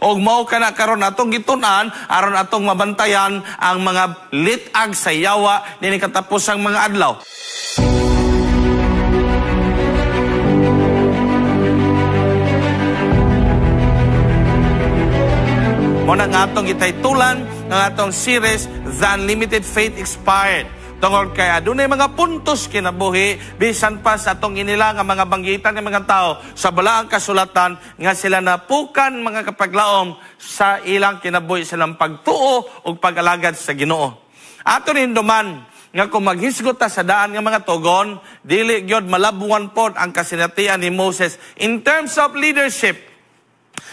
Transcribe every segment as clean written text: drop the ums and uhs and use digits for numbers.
Og mao kana karon atong gitun-an aron atong mabantayan ang mga lit-ag sa yawa niini katapusang mga adlaw. Muna nga atong gitaytulan ng atong series, The Unlimited Faith Expired. Tungod kay adunay mga puntos kinabuhi bisan pa sa atong inila nga mga banggitan ng mga tao sa balaang kasulatan nga sila napukan mga kapaglaom sa ilang kinabuhi, silang pagtuo ug pag-alagad sa Ginoo. Ato ninduman nga kung maghisgot ta sa daan nga mga tugon, dili gyud malabuan pod ang kasinatian ni Moses in terms of leadership.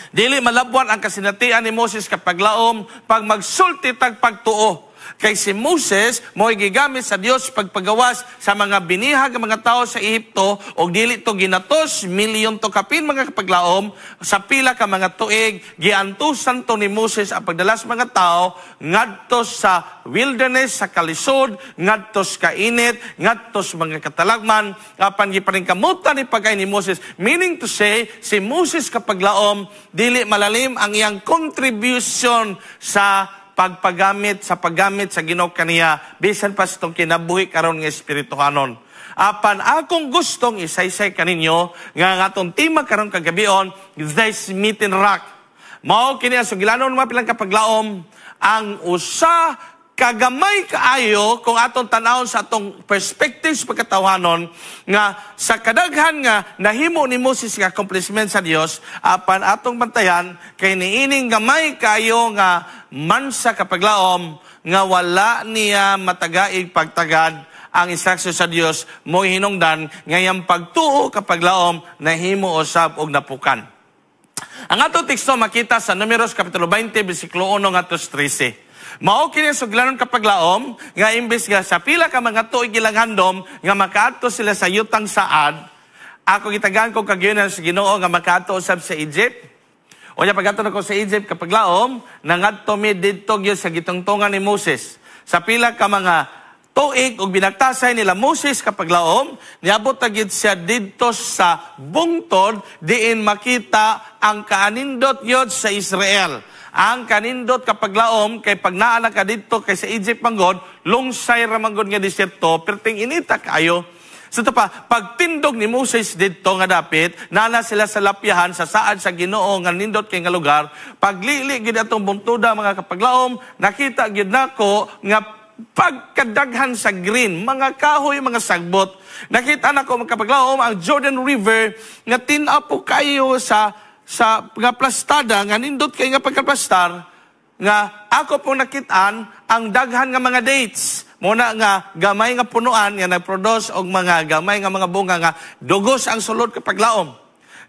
Dili malabuan ang kasinatian ni Moses kapaglaom pag magsulti tag pagtuo. Kay si Moses mo'y gigamit sa Dios pagpagawas sa mga binihag nga mga tao sa Ehipto og dili to ginatos, milyon to kapin mga kapaglaom sa pila ka mga tuig giantusan to ni Moses ang pagdala sa mga tao ngadto sa wilderness, sa kalisod, ngadto sa kainit, ngadto sa mga katalagman, apan gipaningkamutan ni pagay ni Moses. Meaning to say, si Moses kapaglaom dili malalim ang iyang contribution sa pagpagamit sa paggamit sa Ginoo kaniya bisan pa sa itong kinabuhi karon nga espirituhanon. Apan akong gustong isaysay kaninyo nga ang atong tema karon kagabion, The Smitten Rock. Mao kini ang sugilanon mga pilang kapaglaom ang usa kagamay kaayo kung atong tan-awon sa atong perspective sa pagkatawhanon nga sa kadaghan nga nahimo ni Moses nga accomplishment sa Dios, apan atong bantayan kay niining gamay kaayo nga mansa kapaglaom nga wala niya matagaig pagtagad ang instruction sa Dios mo hinungdan ngayang pagtuo kapaglaom nahimo usab og napukan. Ang atong teksto makita sa Numeros kapitulo 20 bersikulo 1 ngadto sa 13. Mao kini ang suglanon kapaglaom nga imbes nga sa pila ka mga tuig ilang handom nga makaadto sila sa yutang saad, ako gitagaan ko kagyunan sa Ginoo nga makaadto usab sa Egypt. Unya pagadto nako sa Egypt kapaglaom, nangadto mi didto gyud sa gitungtungan ni Moses. Sa pila ka mga tuig ug binagtasay nila Moses kapaglaom, niabot ta gyud siya didto sa bungtod diin makita ang kaanindot gyud sa Israel. Ang kanindot kapaglaom kay pag naa na ka didto kay sa Egypt manggod, lungsay ra manggod nga disyerto, perting inita kaayo. So ito pa, pagtindog ni Moses didto nga dapit, nana sila sa lapyahan sa saad sa Ginoo nga nindot kay nga lugar. Paglili gid atong bungtoda mga kapaglaom, nakita gid nako nga pagkadaghan sa green, mga kahoy, mga sagbot. Nakita nako mga kapaglaom ang Jordan River nga tin-aw po kayo sa nga plastada nga nindot kay nga pagkaplastar nga ako pong nakitaan ang daghan nga mga dates. Muna nga gamay nga punuan nga nagproduce og mga gamay nga mga bunga nga dugos ang sulod kapaglaom.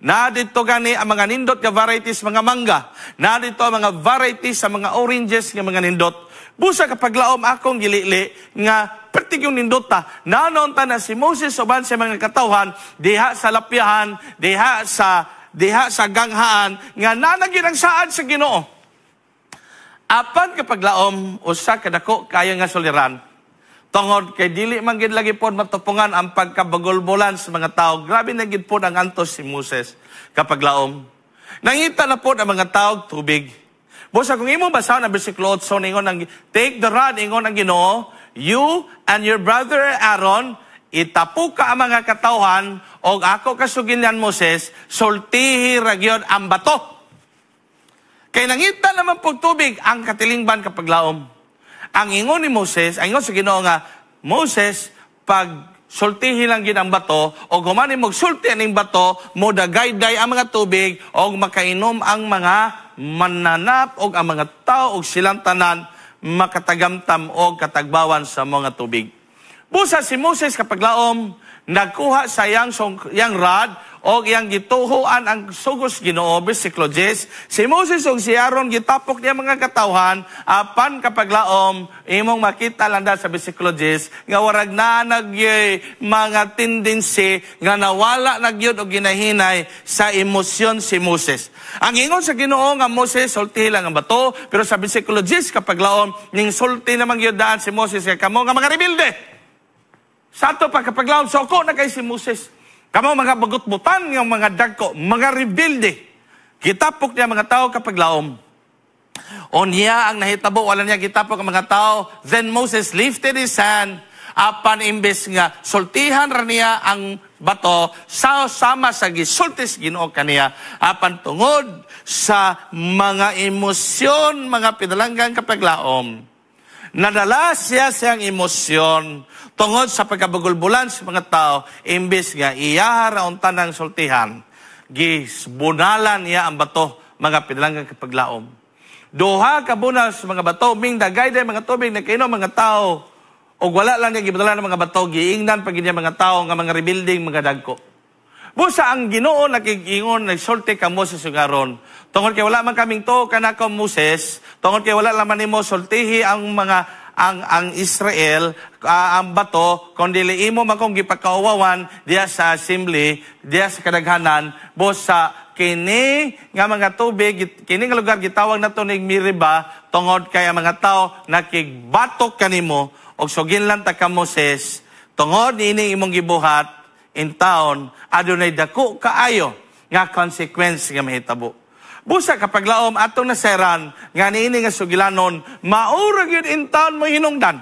Na dito gani ang mga nindot nga varieties mga mangga. Na dito ang mga varieties sa mga oranges nga mga nindot. Busa kapaglaom akong gilili nga pertig yung nindota. Nanoon ta na si Moses uban sa mga katawhan diha sa lapyahan, diha sa ganghaan nga nanagin ang saad sa Ginoo. Apan kapaglaom usa kadako kayo nga suliran. Tungod kay dili man gid lagi pod matupungan ang pagkabagulbulan sa mga tao. Grabe na gid pod ang antos si Moses kapaglaom. Nangita na pod ang mga tao tubig. Busa kung imong basahon ang bersikulo 8 ingon ang take the rod ingon ang Ginoo, you and your brother Aaron, itapuka ang mga katawhan og ako kasuginlan Moses, sultihi ra gyud ang bato. Kay nangita naman pog tubig ang katilingban kapaglaom. Ang ingon ni Moses, ang ingon sa Ginoo nga Moses, pag sultihi lang gid ang bato og human mo sulti aning bato, modagayday ang mga tubig og makainom ang mga mananap og ang mga tao og silang tanan makatagamtam og katagbawan sa mga tubig. Busa si Moses kapaglaom nagkuha sa iyang rod og iyang gituhoan ang sugos Ginoo, bersikulo 10. Si Moses og si Aaron gitapok niya mga katawhan, apan kapaglaom imong makita lang da sa bersikulo 10 nga warag na nagyoy mga tendency nga nawala na gyud og ginahinay sa emosyon si Moses. Ang ingon sa Ginoo nga Moses sultihi lang ang bato, pero sa bersikulo 10 kapaglaom ning sulti naman gyud daan si Moses kay kamo nga mga rebelde. Sa ato pa kapaglaom soko na kay si Moses. Kamo mga bagutbutan ng mga dagko, mga rebelde. Gitapok niya mga tao, kapaglaom. Unya ang nahitabo, wala niya gitapok ang mga tao. Then Moses lifted his hand, apan imbes nga sultihan ra niya ang bato sa sama sa gisulti sa Ginoo kaniya, apan tungod sa mga emosyon, mga pinalanggang kapaglaom, nadala siya siyang emosyon tungod sa pagkabugulbulan sa mga tao. Imbes nga iya ra unta ng sultihan, gisbunalan niya ang bato, mga pinalanggang kapaglaom. 2 ka bunal sa mga bato, ming dagay day mga tubig nakainom mga tao. Og wala lang niya gibadala ng mga bato, giingnan pag niya mga tao nga mga rebuilding mga dagko. Busa ang Ginoo nakigingon, nagsulti ka Moses ug Aaron. Tungod kay wala man kaming tuo kanako, Moses, tungod kay wala laman nimo sultihi ang mga ang Israel ang bato, kon dili imo man kong gipakauwawan diya sa assembly, diya sa kadaghanan. Busa kini nga mga tubig, kini nga lugar gitawag nato ning Meriba tungod kay ang mga tao nakigbatok kanimo. Og suginlan ta ka, Moses, tungod niini imong gibuhat in town, adunay dako kaayo nga consequence nga mahitabo. Busa, kapaglaom, atong naseran nga niini nga sugilanon maura gyud in town mo hinungdan.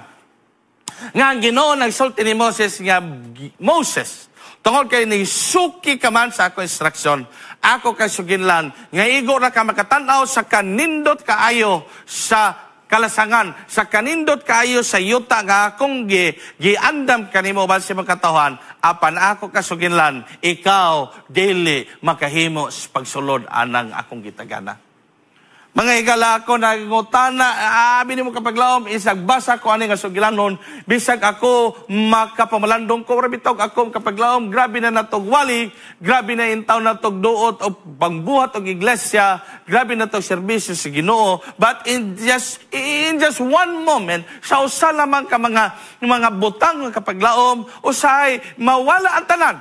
Nga ang Ginoo nagsulti ni Moses nga, "Moses, tungod kay ni suki ka man sa ako instruction, ako kay suginlan nga igo ra ka makatan-aw sa kanindot kaayo sa kalasangan, sa kanindot kaayo sa yuta nga akong giandam kanimo uban sa imong katawhan, apan ako kasuginlan, ikaw dili makahimo sa pagsulod anang akong gitagana." Mga higala, ako nagngutana, abi nimo, kapaglaom, isag basa ko ani nga sugilanon, bisag ako makapamalandong ko, ra bitaw ako, kapaglaom, grabe na natog wali, grabe na intaw natog duot o pangbuhat og iglesia, grabe na tog serbisyo sa Ginoo, but in just one moment, sa usa lamang ka mga butang nga, kapaglaom, usahay mawala ang tanan.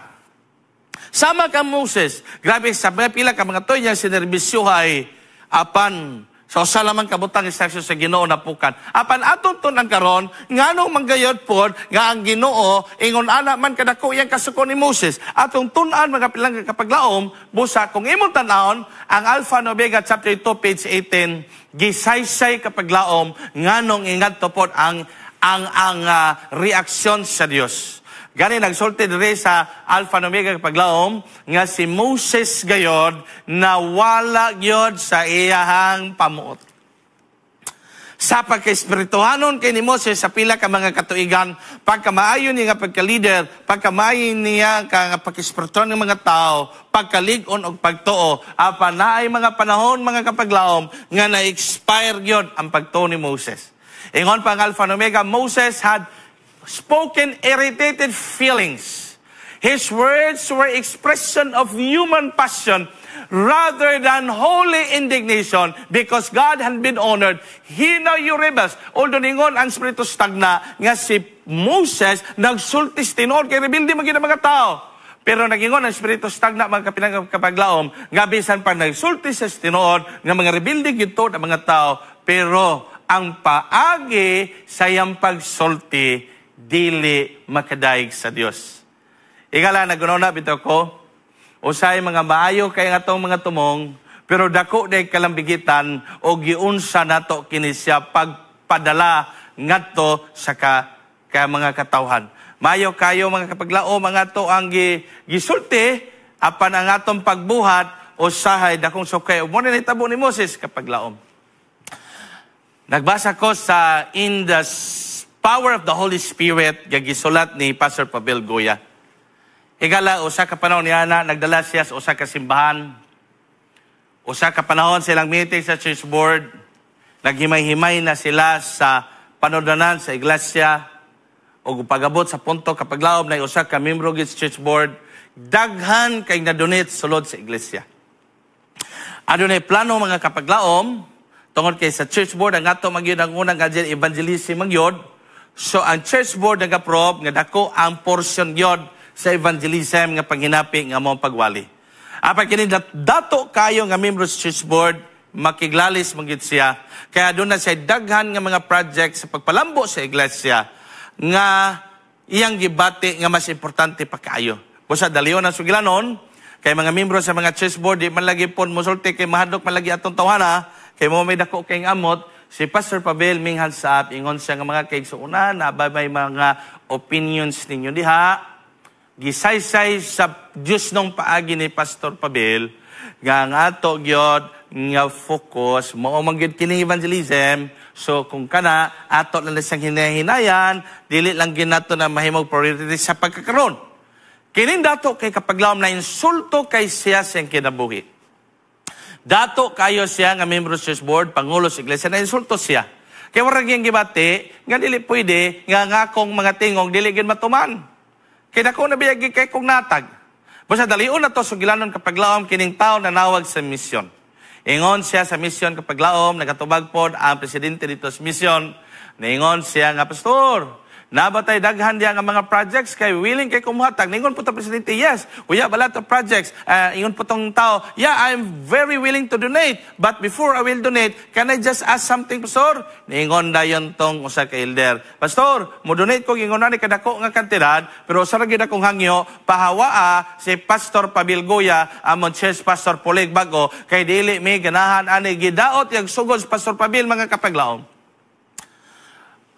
Sama ka Moses, grabe sa mga pila ka mga tuig niya sinerbisyohay, apan sa usa lamang kabutang instruction sa Ginoo napukan. Apan atong tun-an karon, nganong manggayod pod nga ang Ginoo ingon ana man kadako iyang kasuko ni Moses? Atong tun-an, mga pilang kapaglaom, busa kung imong tan-awon ang Alpha and Omega chapter 2 page 18, gisaysay, kapaglaom, nganong ingadto pod ang reaksyon sa Dios. Gani nagsulti diri sa Alpha and Omega, kapaglaom, nga si Moses gayod nawala gyud sa iyahang pamuot. Sa pagka-espirituhanon kay ni Moses sa pila ka mga katuigan, pagkamaayo niya nga pagka-leader, pagkamaayo niya ka nga pagka-espirituhan ng mga tao, pagkalig-on og pagtuo, apan naay mga panahon, mga kapaglaom, nga na-expire gyud ang pagtuo ni Moses. Ingon pa ang Alpha and Omega, Moses had spoken irritated feelings. His words were expression of human passion rather than holy indignation because God had been honored. He now you rebels. Although ningon ang Espiritu stagna nga si Moses nagsultis tinuod kay rebelde man gyud ang mga tao. Pero nagingon ang Espiritu stagna, mga kapinang kapaglaom, nga bisan pa nagsulti sa tinuod nga mga rebelde gyud to ang mga tao, pero ang paagi sa iyang pagsulti dili makadaig sa Dios. Igala, nagunaw bitaw ko, usay mga maayo kay nga atong mga tumong, pero dako day kalambigitan o giunsa nato kini siya pagpadala ngadto sa ka mga katawhan. Mayo kayo, mga kapaglaom, mga to ang gisulti, apan ang atong pagbuhat usahay dakong sukay. Mo na nahitabo ni Moses, kapaglaom. Nagbasa ko sa In the Power of the Holy Spirit nga gisulat ni Pastor Pavel Goya. Higala, usa ka panahon niya na nagdala siya sa usa ka simbahan. Usa ka panahon silang meeting sa church board. Naghimay-himay na sila sa panodanan sa iglesia o pagabot sa punto, kapaglaom, na usa ka membro gid sa church board daghan kay na-donate sulod sa iglesia. Adunay plano, mga kapaglaom, tungod kay sa church board ang ato magyud ang unang evangelism magyud. So ang church board nag-approve nga dako ang portion gyud sa evangelism nga panghinapi nga mo pagwali. Apan kini dato kayo nga membro sa church board, makiglalis man gyud siya. Kaya doon na siya daghan nga mga project sa pagpalambo sa iglesia nga iyang gibati nga mas importante pa kaayo. Busa dalion ang sugilanon, Kay mga membro sa mga church board, di man lagi pon musulti kay mahadlok man lagi atong tawhana, kay mo may dako kay amot. Si Pastor Pavel minghan sa ingon siya nga, "Mga kaigsuonan, na ba may mga opinions ninyo diha?" Gisaysay sa Dios nung paagi ni Pastor Pavel nga ang ato gyud nga focus mao man gyud kini evangelism. So kung kana ato lang siyang hinahinayan, dili lang ginato na mahimong priority sa pagkakaron. Kining dato kay kapaglaom na insulto kay siya siyang kinabuhi. Dato kayo siya nga membro sa church board, pangulo sa iglesia, na insulto siya. Kaya warag yung gibati, nga dili pwede, nga nga akong mga tingog, dili gyud matuman. Kaya dako na biyagi kay kong natag. Basta dalion na to, sugilanon kapaglaom, kining tao na nawag sa misyon. Ingon siya sa misyon kapaglaom, nagatubag pod ang presidente dito sa misyon. Ningon siya nga, "Pastor, nabatay daghan diya nga mga projects kay willing kay kumuhatag." Ningon po to presidente, "Yes, we have a lot of projects." Ingon po tong tao, "Yeah, I'm very willing to donate. But before I will donate, can I just ask something, Pastor?" Ningon dayon tong usa ka elder, "Pastor, mo donate ko ingon ani kadako nga kantidad, pero sa ra gyud akong hangyo, pahawaa si Pastor Pabilgoya, amon church pastor pulig bago, kay dili mi ganahan ani." Gidaot yang sugod si Pastor Pabil, mga kapaglaom.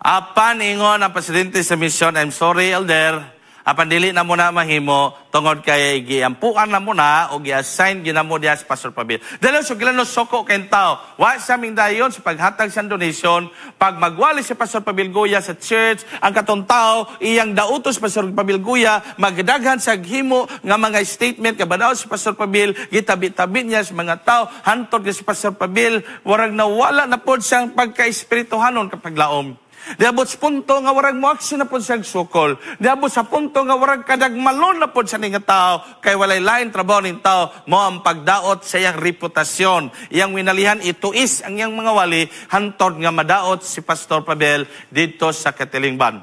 Apan ingon ang presidente sa misyon, "I'm sorry, elder, apan dili na mo na mahimo tungod kay giampuan na mo na o gi-assign ginamo diya si Pastor Pabil." Dahil so gilano soko kay tao. Wa sa ming dayon sa paghatag sa donation, pag magwali si Pastor Pabil Goya sa church, ang katong tao iyang dautos Pastor Pabil Goya, magdaghan sa himo nga mga statement kabadaw si Pastor Pabil, gitabi-tabi niya sa mga tao, hantod si Pastor Pabil, warag nawala na pod siyang pagka-espirituhanon kapag laom. Diabot sa punto nga warag mo aksyon na po siyang sukol. Diabot sa punto nga warag kadagmalon na po siya nga tao. Kay walay lain trabaho ning tao. Mo ang pagdaot sa iyang reputasyon. Iyang winalihan ituis ang iyang mga wali hantod nga madaot si Pastor Pavel dito sa katilingban.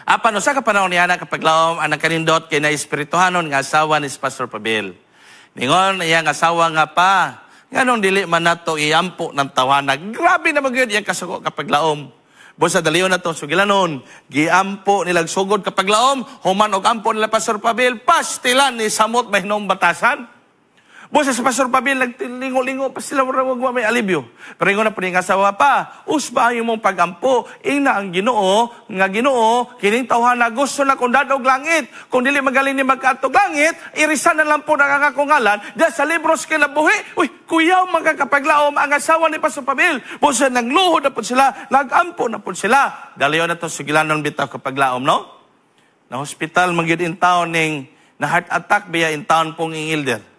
Apan usa ka panahon niya na kapaglaom ang nagkanindot kay na espirituhanon nga asawa ni Pastor Pavel. Ningon iyang asawa nga, "Pa, nganong dili man nato iampo ng tawana?" Grabe na magyud iyang kasuko kapaglaom. Busa dalion na to sugilanon, giampo nilag sugod kapaglaom, human og ampo nila Pastor Pabil, pastilan ni samot may hinom batasan. Busa sa Pastor Pabil, nagtilingo-lingo, pastila mo may alibyo. Pero ingon na po nga asawa pa, "Usba ang imong pagampo, ina ang Ginoo, nga Ginoo, kining tawhana gusto na kung dadog langit. Kung dili magaling ni magkaatog langit, irisan na lang po na ang akong ngalan, diya sa libros kinabuhi." Uy, kuyaw mga kapaglaom ang asawa ni Pastor Pabil. Busa nagluhod na po sila, nagampo na po sila. Dalion na to sugilanon bitaw kapaglaom, no? Na hospital magyud in town ning na heart attack biya in town pong ing elder.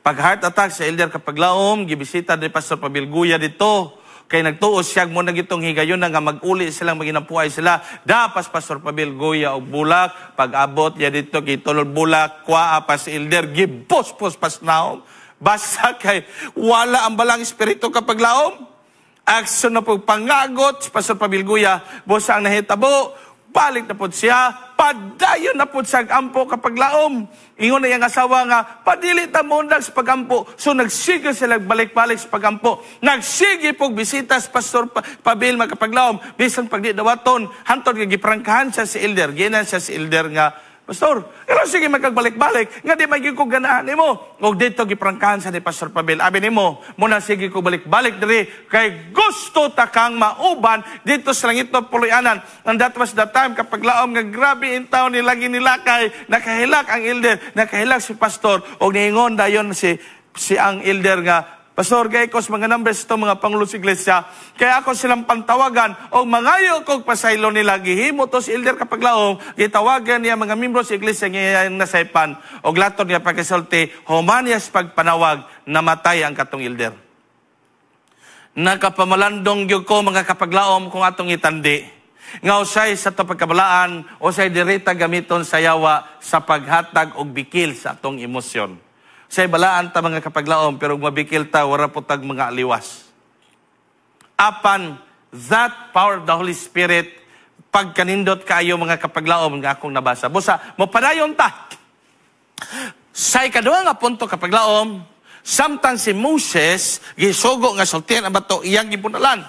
Pag heart attack sa elder kapaglaom, gibisita ni Pastor Pabilguya dito. Kay nagtuos siya mo na gitong higayon na nga mag-uli silang maginampuay sila. Dapas Pastor Pabilguya og bulak. Pag abot niya dito, gitulod bulak, kwa pa si elder, gibuspos pas naom. Basta kay wala ang balang espiritu kapaglaom. Aksyon na po pangagot si Pastor Pabilguya, busa ang nahitabo, balik na po siya, padayon na po siya ampo kapag laom. Ingon na iyang asawa nga, "Padili ta mo sa pagampo." So nagsige sila balik-balik sa pagampo. Nagsige po bisita sa Pastor Pabil makapaglaom. Bisan pag di dawaton, hantod nga giprangkahan siya si elder. Ginan siya si elder nga, "Pastor, pero sige magkagbalik-balik, nga di magiging ko ganahan nimo." Og dito giprangkahan sa ni Pastor Pabil. "Abi nimo, muna sige ko balik-balik diri kay gusto ta kang mauban dito sa langit no puloy-anan." And that was the time kapag laom nga grabe in town ni lagi nilakay, nakahilak ang elder, nakahilak si pastor, og niingon dayon si si ang elder nga, "Pastor, kay ko sa mga numbers ito, mga pangulo sa iglesia, kaya ako silang pantawagan o mangayo kog pasaylo nila." Gihimo to si elder kapag laom, gitawagan niya mga membro sa iglesia nga iyang nasaypan, o laton niya pagkasulti, human niya sa pagpanawag, namatay ang katong elder. Nakapamalandong gyud ko mga kapaglaom kung atong itandi. Nga usay sa to pagkabalaan, usay dirita gamiton sa yawa sa paghatag og bikil sa atong emosyon. Say balaan ta mga kapaglaom, pero mabikil ta, wara po tag mga aliwas. Apan that power of the Holy Spirit, pagkanindot kaayo mga kapaglaom nga akong nabasa. Busa, mopadayon ta. Sa ikaduha nga punto kapaglaom, samtang si Moses gisugo nga sultian ang bato, iyang gibunalan.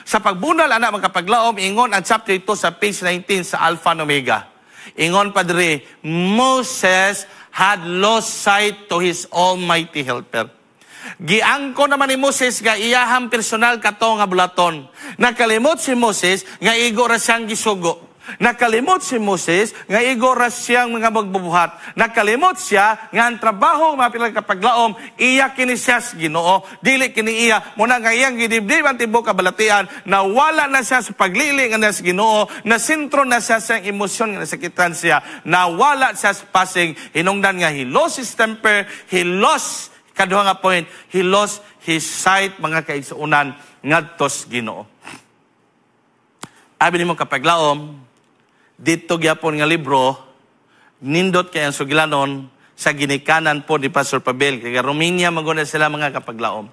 Sa pagbunal ana mga kapaglaom, ingon ang chapter 2 sa page 19 sa Alpha and Omega. Ingon padre, Moses had lost sight to his almighty helper. Giangko naman ni Moses nga iyahang personal kato nga bulaton. Nakalimot si Moses nga igo ra siyang gisugo. Nakalimot si Moses nga igo ra siyang mga magbubuhat. Nakalimot siya nga ang trabaho, mga pilang kapaglaom, iya kini siya sa Ginoo, dili kini iya. Muna nga iyang gidibdib ang tibuok kabalatian, na wala na siya sa paglili nga sa Ginoo, na sentro na siya sa emosyon nga nasakitan siya, nawala siya sa pasing hinungdan nga he lost his temper, he lost, kaduha nga point, he lost his sight, mga kaigsuonan, ngadto sa Ginoo. Abi nimo, kapaglaom, dito gyapon nga libro, nindot kay ang sugilanon sa ginikanan po ni Pastor Pavel. Kay Romania maguna sila, mga kapaglaom.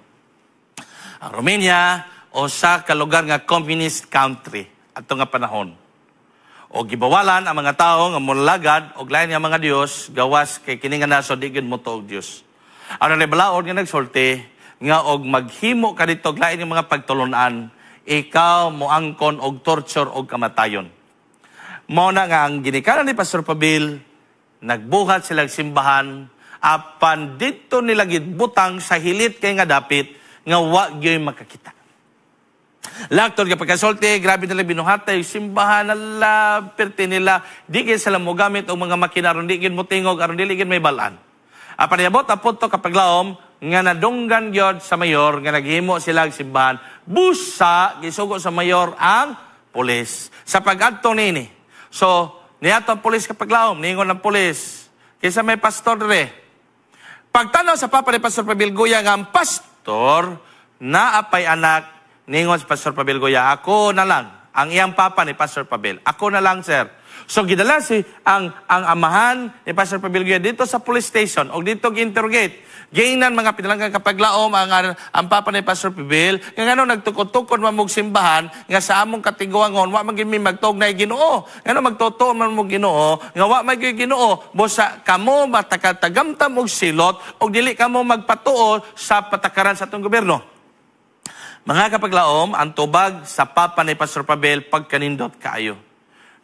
Ang Romania o sa kalugar nga communist country ato nga panahon. O gibawalan ang mga tao nga molagad og lain nga mga Dios gawas kay kini nga nasod di gyud motuo og Dios. Ang balaod nga nagsulti nga og maghimo ka dito og lain nga mga pagtulunan, ikaw moangkon og torture og kamatayon. Mao na nga ang ginikanan ni Pastor Pabil, nagbuhat sila simbahan, apan dito nila gibutang sa hilit kay nga dapit nga wa gyoy makakita. Laktod nga pagkasulti, grabe nila binuhatay simbahan nala, perti nila, di kay sila mo gamit og mga makina aron di gid mo tingog, aron dili gid may balaan. Apan niabot ang punto, kapaglaom, nga nadunggan gyud sa mayor nga naghimo sila og simbahan. Busa gisugo sa mayor ang pulis. Sa pag-adto nini, so, niadto ang pulis, kapaglaom, ningon ang pulis, "Kinsa may pastor dire?" Pagtanaw sa papa ni Pastor Pabilguya nga ang pastor, naapay anak, ningon si Pastor Pabilguya, "Ako na lang." Ang iyang papa ni Pastor Pabil, "Ako na lang, sir." So gidala si ang amahan ni Pastor Pabilguya dito sa police station o dito gi-interrogate. Giingnan, mga pinalanggang kapaglaom, ang papa ni Pastor Pabil nga ngano nagtukod-tukod man mog simbahan nga sa among katiguangon wa man gyud mi magtuog na Ginoo. Ngano magtotoo man mo Ginoo nga wa man gyud Ginoo, busa kamo matakatagamtam og silot og dili kamo magpatuo sa patakaran sa atong gobyerno. Mga kapaglaom, ang tubag sa papa ni Pastor Pabil pagkanindot kaayo.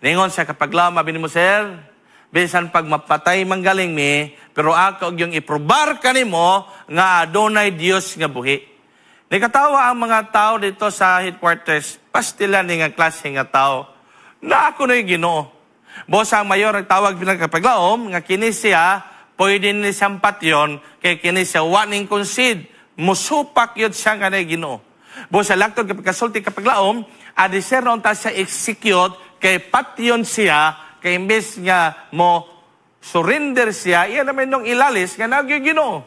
Ningon sa kapaglaom, abi nimo, "Sir, bisan pag mapatay manggaling mi, pero ako yung iprobar kanimo nga adunay Dios nga buhi." Nikatawa ang mga tao dito sa headquarters, pastila ni nga klase nga tao, na ako na'y Ginoo. Boss ang mayor nagtawag bilang, kapaglaom, nga kini siya, pwede ni siyang patyon, kay kini siya wa ning concede, musupak yun siya nga Ginoo. Boss sa laktod kapag kasulti, kapaglaom, adi sir noon ta siya execute, kay patyon siya, kay imbes nga mo surrender siya, iya naman nung ilalis nga nagyo Ginoo.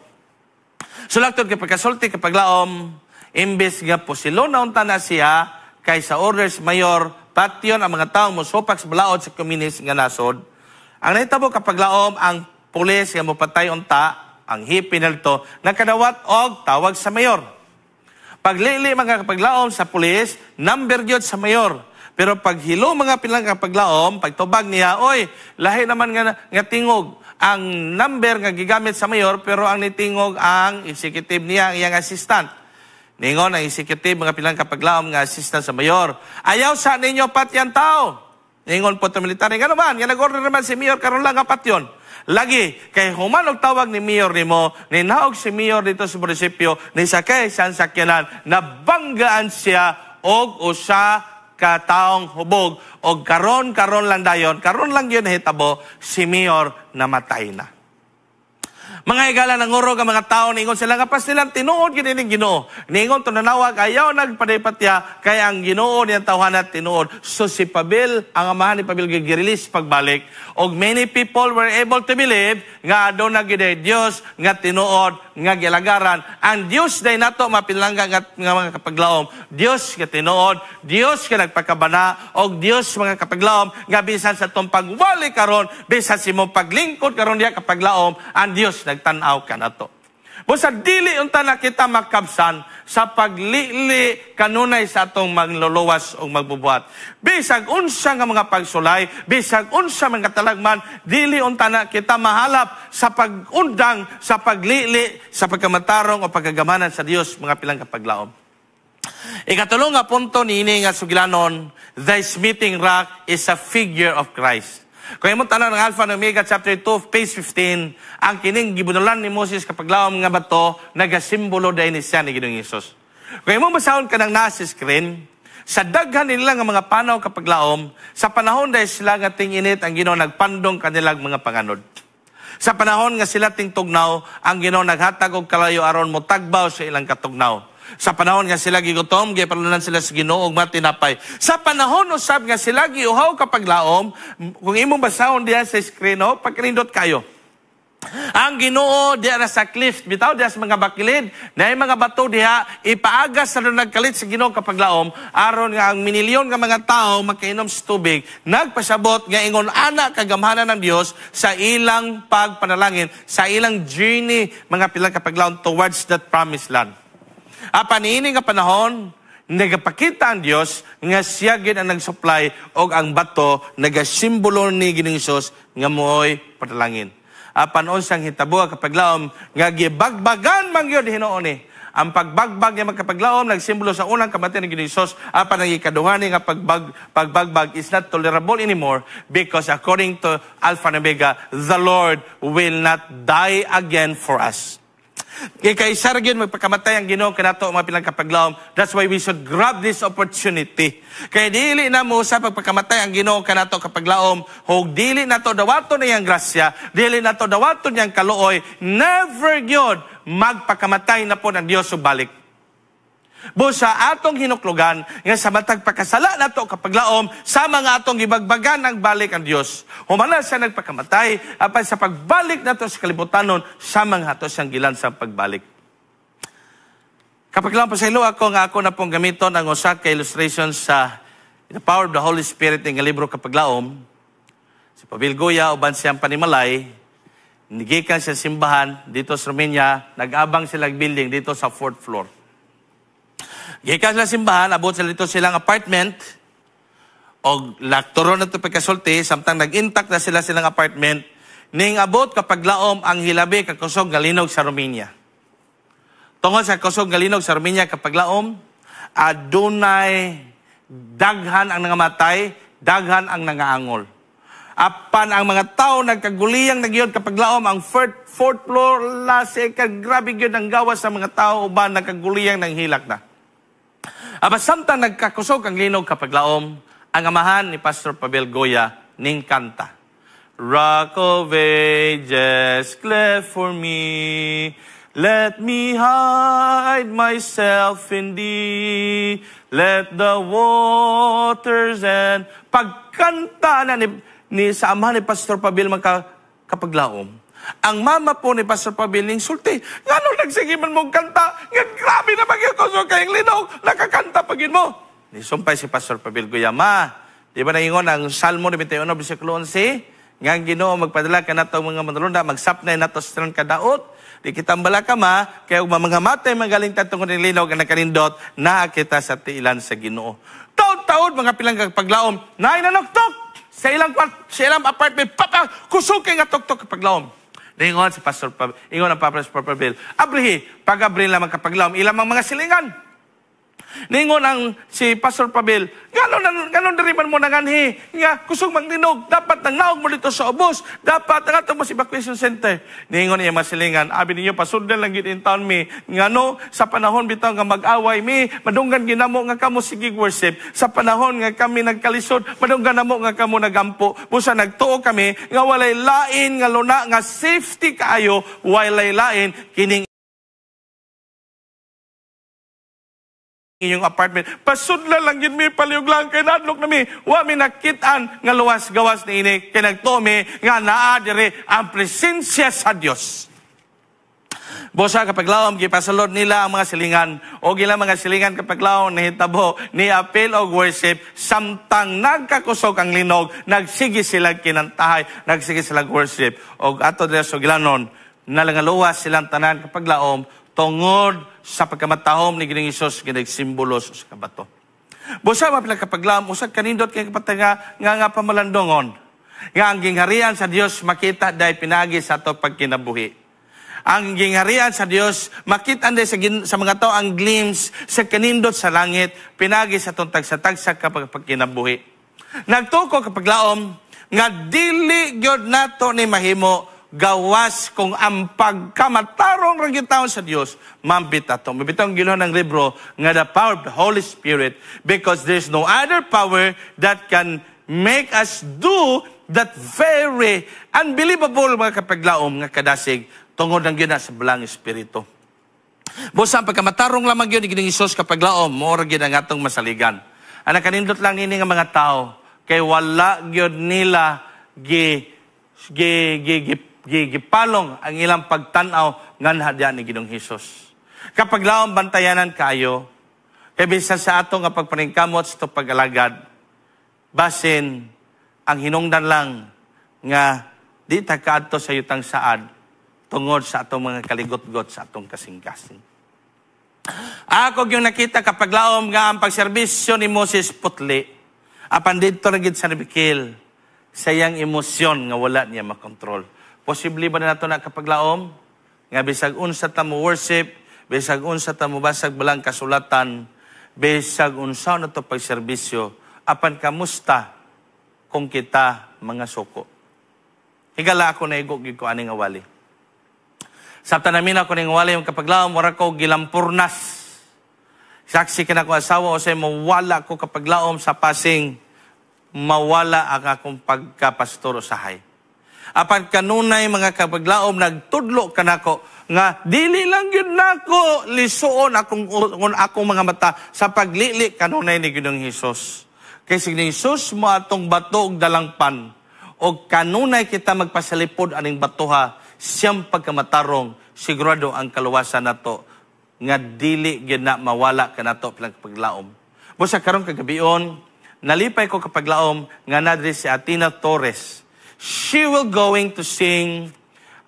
So laktod kapag kasulti, kapaglaom, imbes nga pusilo na unta na siya, kay sa orders mayor, patyon ang mga tao mosupak sa balaod sa communist nga nasod. Ang nahitabo, kapaglaom, ang pulis nga mopatay unta, ang hepe nito, nakadawat og tawag sa mayor. Paglili, mga kapaglaom, sa pulis, number gyud sa mayor. Pero pag hilo, mga pilang kapaglaom, pagtubag niya, "Oy, lahi naman nga tingog." Ang number nga gigamit sa mayor, pero ang nitingog ang executive niya, ang iyang assistant. Ningon ang executive, mga pilang kapaglaom, nga assistant sa mayor, "Ayaw sa ninyo patyan tao." Ningon po ito military, "Nga naman, nga nag-order naman si mayor karon lang nga patyon." "Lagi, kay human og tawag ni mayor nimo, ninaog si mayor dito sa munisipyo, ni sakay sa sakyanan, nabanggaan siya og usa ka taong hubog, og karon karon lang dayon, karon lang yun nahitabo, si mayor namatay na." Mga higala, nangurog ang mga tao, ningon sila nga pastilan tinuod gid ning Ginoo. Ningon to nanawag, "Ayaw nagpadaypatya kay ang Ginoo niyang tawhana tinuod." So si Pabil, ang amahan ni Pabil, gi-release pagbalik og many people were able to believe nga aduna gid Dios nga tinuod nga gilagaran. Ang Dios day nato, mapilangga nga mga kapaglaom. Dios nga tinuod, Dios nga nagpakabana og Dios, mga kapaglaom, nga bisan sa atong pagwali karon, bisan sa imong paglingkod karon diya, kapaglaom, ang Dios nagtan-aw kanato. Busa dili unta na kita makabsan sa paglili kanunay sa atong magluluwas o magbubuhat. Bisag unsa nga mga pagsulay, bisag unsa mga talagman, dili unta na kita mahalap sa pag-undang, sa paglili, sa pagkamatarong o pagkagamanan sa Dios, mga pilang kapaglaom. Ikatulo nga punto niini nga sugilanon, the smiting rock is a figure of Christ. Kung imong tan-aw ng Alpha and Omega chapter 2 page 15, ang kining gibunulan ni Moses kapaglaom nga bato nagasimbolo dahil ni siya ni Ginoong Hesus. Kung imong basahon kanang nasa screen, sa daghan nila nga mga panaw kapaglaom, sa panahon dahil sila nga ting-init, ang Ginoo nagpandong kanilang mga panganod. Sa panahon nga sila tingtugnaw, ang Ginoo naghatag og kalayo aron motagbaw sa ilang katugnaw. Sa panahon nga sila gigutom, gipalunan sila sa Ginoo og matinapay. Sa panahon usab nga sila giuhaw kapaglaom, kung imong basahon diha sa screen, oh, pagkanindot kayo. Ang Ginoo diha na sa cliff, bitaw diha sa mga bakilid, na mga bato diha ipaagas sa nagkalit sa Ginoo kapaglaom aron nga ang minilyon nga mga tao makainom sa tubig, nagpasabot nga ingon ana kagamhanan ng Dios sa ilang pagpanalangin, sa ilang journey mga pila kapaglaom towards that promised land. Apan niini nga panahon, nagapakita ang Dios nga siya gid ang nagsupply og ang bato nagasimbolo ni Ginoong Hesus nga mooy panalangin. Apan unsang hitabo kapaglaom nga gibagbagan man gyud hinuon ni. Ang pagbagbag niya magkapaglaom nagsimbolo sa unang kamatayon ni Ginoong Hesus, apan ang ikaduha ni nga pagbagbag is not tolerable anymore because according to Alpha and Omega, the Lord will not die again for us. Kay ra gyud magpakamatay ang Ginoo kanato mga pilang kapaglaom. That's why we should grab this opportunity. Kay dili na mo sa pagpakamatay ang Ginoo kanato kapaglaom, hug dili nato dawaton niyang grasya, dili nato dawaton niyang kaluoy, never gyud magpakamatay na po ng Dios ug balik. Busa atong hinuklugan nga sa matag pakasala nato kapaglaom sa mga atong gibagbagan ang balik ang Dios. Humana siya nagpakamatay apan sa pagbalik nato sa kalibutanon sa mga ato siyang gilansang pagbalik. Kapag lang pasaylo ako nga ako na pong gamiton ang usa ka illustration sa The Power of the Holy Spirit nga libro kapaglaom. Si Pabil Goya uban siyang panimalay, nigikan sa simbahan dito sa Romania, nag-abang sila building dito sa fourth floor. Gikan sila simbahan, abot sila dito silang apartment, og laktoro na ito pagkasulti, samtang nag-intact na sila silang apartment, ning abot kapag laom ang hilabi kakusog nga linog sa Romania. Tungod sa kusog nga linog sa Romania kapag laom, adunay daghan ang nangamatay, daghan ang nangaangol. Apan ang mga tao nagkaguliyang nagyod kapag laom ang fourth floor, last second, grabe gyud ang gawas sa mga tao uban nagkaguliyang ng hilak na. Aba samtang nagkakusog ang linog kapag laom, ang amahan ni Pastor Pavel Goya ning kanta. Rock of ages, cleft for me, let me hide myself in thee, let the waters and... Pagkanta na ni sa amahan ni Pastor Pavel kapaglaom, ang mama po ni Pastor Pavel ning sulti, ngano nagsige man mong kanta, nga grabe na magyud kusog kayong linog, nakakanta pagin mo. Nisumpay si Pastor Pavel Goya, ma, di ba naingon ang Salmo 91, versikulo 11, nga ang Ginoo magpadala kanato mga manulunda, magsapnay nato sa tanan kadaot, di kitang balaka ma, kaya ug mga matay magaling tatong ni linog ang nakanindot, naa kita sa tiilan sa Ginoo. Taod-taod mga pilang paglaom, naay nanoktok sa ilang sa ilang apartment, papa, kusog kay nga tuktok kapaglaom. Ingon si Pastor Pavel, ingon ang Pastor Pavel, abrihi, pag-abri lamang kapaglaom, ilang mga silingan. Ningon ang si Pastor Pavel, ganon diri man mo nanganhi, nga kusog maglinog, dapat nang naog mo dito sa ubos, dapat ang ato mo sa evacuation center. Ningon niya masilingan, abi ninyo pasundan lang gid in town mi, ngano sa panahon bitaw nga mag-away mi, madunggan ginamo nga kamo sige worship. Sa panahon nga kami nagkalisod, madunggan namo nga kamo nagampo. Busa nagtuo kami nga walay lain nga luna nga safety kaayo, walay lain kining inyong apartment. Pasudla lang yun mi, palihog lang, kay nadlok na mi. Wa mi nakit-an nga luwas-gawas ni ini, kay nagtuo mi nga naa diri ang presensya sa Dios. Bosa kapag laom, gipasulod nila ang mga silingan. O ilang mga silingan kapag laom, nahitabo ni apel og worship, samtang nagkakusog ang linog, nagsige sila kinantahay, nagsige sila worship. Og ato dira sa gilanon, nalangaluwas silang tanan kapag laom, tungod sa pagkamatahom ni Ginoong Hesus ginagsimbolo sa kabato. Busa mapila kapaglaom, usag kanindot kay kapatanga nga pamalandongon. Nga ang gingharian sa Dios makita dahil pinagi sa ato pagkinabuhi. Ang gingharian sa Dios makita dahil sa mga tao ang glimpse sa kanindot sa langit pinagi sa atong tagsa-tagsa kapag pagkinabuhi. Nagtuko kapaglaom, Nga dili gyud nato ni mahimo gawas kung ang pagkamatarong ra gyud sa Dios maambit ato. Mabitang gilhan ng libro nga The Power of the Holy Spirit, because there's no other power that can make us do that very unbelievable, mga kapaglaom, nga kadasig tungod ng gyud sa Balaang Espiritu. Busa ang pagkamatarong lamang gyud ni Ginoong Hesus, kapaglaom, mao ra gyud ang atong masaligan. Ang nakanindot lang nini nga mga tao kay wala gyud nila gi gi gi, gi, gi gipalong ang ilang pagtan-aw nganha diya ni Ginoong Hesus. Kapaglaom, bantayanan kayo kay bisan sa ato nga pagpaningkamot sa pag-alagad, basin ang hinungdan lang nga di ta kaadto sa yutang saad tungod sa atong mga kaligot-got sa atong kasing-kasing. Ako yung nakita, kapaglaom, nga ang pagserbisyo ni Moses putli. Apan didto ra gid sa nabikil sa iyang emosyon nga wala niya makontrol. Posible ba na nato na, kapaglaom, nga bisag unsa ta mo worship, bisag unsa ta mo basag balang kasulatan, bisag unsa na to pagserbisyo, apan kamusta kung kita mga suko? Higala ako, naigo gyud ko ani nga wali. Sabta namin ako ning wali yung kapaglaom, wala ko gilampurnas. Saksi ka na ko asawa o say mawala ko, kapaglaom, sa pasing mawala ang akong pagkapastor usahay. Apan kanunay, mga kapaglaom, nagtudlo kanako nga dili lang gyud nako lisuon akong mga mata sa paglili kanunay ni Ginoong Hesus. Kay si Hesus mo atong bato ug dalangpan og kanunay kita magpasalipod aning batoha siyang pagkamatarong, sigurado ang kaluwasan nato nga dili gyud na mawala kanato pilang paglaom. Busa karon kagabion, nalipay ko, kapaglaom, nga nadri si Athena Torres. She will going to sing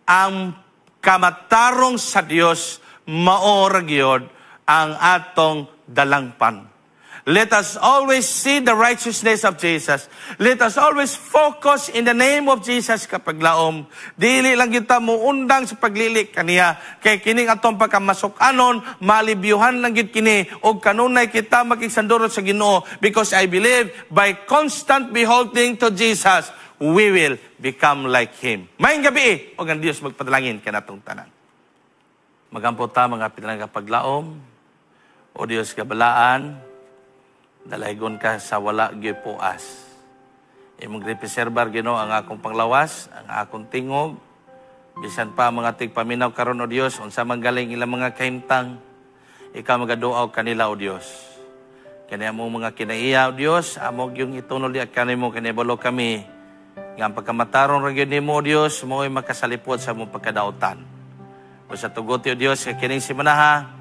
ang kamatarong sa Dios mao ra gyud ang atong dalangpan. Let us always see the righteousness of Jesus. Let us always focus in the name of Jesus, kapaglaom. Dili lang kita muundang sa paglili kaniya. Kay kining atong pagkamasuk-anon, malibyuhan lang gid kini og kanunay kita makigsandurot sa Ginoo, because I believe by constant beholding to Jesus, we will become like Him. Maayong gabii, og ang Dios magpadalangin kanatong tanan. Magampo ta, mga pinalangga paglaom. O Dios kabalaan, dalaygon ka sa wala gyud puas. Imong gipreserbar, Ginoo, ang akong panglawas, ang akong tingog, bisan pa mga tigpaminaw karon, O Dios, unsa man galing ilang mga kahimtang, ikaw magaduaw kanila, O Dios. Kani among mga kinaiya, O Dios, amo yung itunol di kanimo, kanibalo kami nga ang pagkamatarong ra gyud nimo, O Dios, mo'y makasalipod sa among pagkadautan. O sa tugot, O Dios, kay kining simanaha,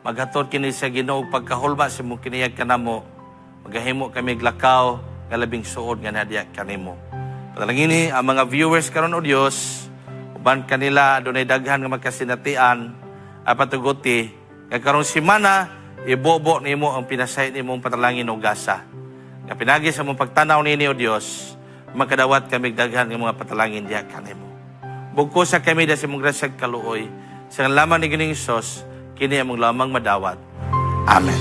maghatod kini sa Ginoo pagkahulma sa imong kiniyag kanamo, magahimo kami lakaw nga labing suod nga nadiya kanimo. Padalangini ang mga viewers karon, O Dios, uban kanila adunay daghan nga magkasinatian, apan tuguti nga karong simana ibobo nimo ang pinasayod nimong panalangin og gasa. Nga pinagi sa mong pagtanaw nini, O Dios, makadawat kami daghan nga mga patalangin diha kanimo. Bugkosa kami da sa imong grasya kaluoy. Sa lamang ni Ginoong Hesus, kini among lamang madawat. Amen.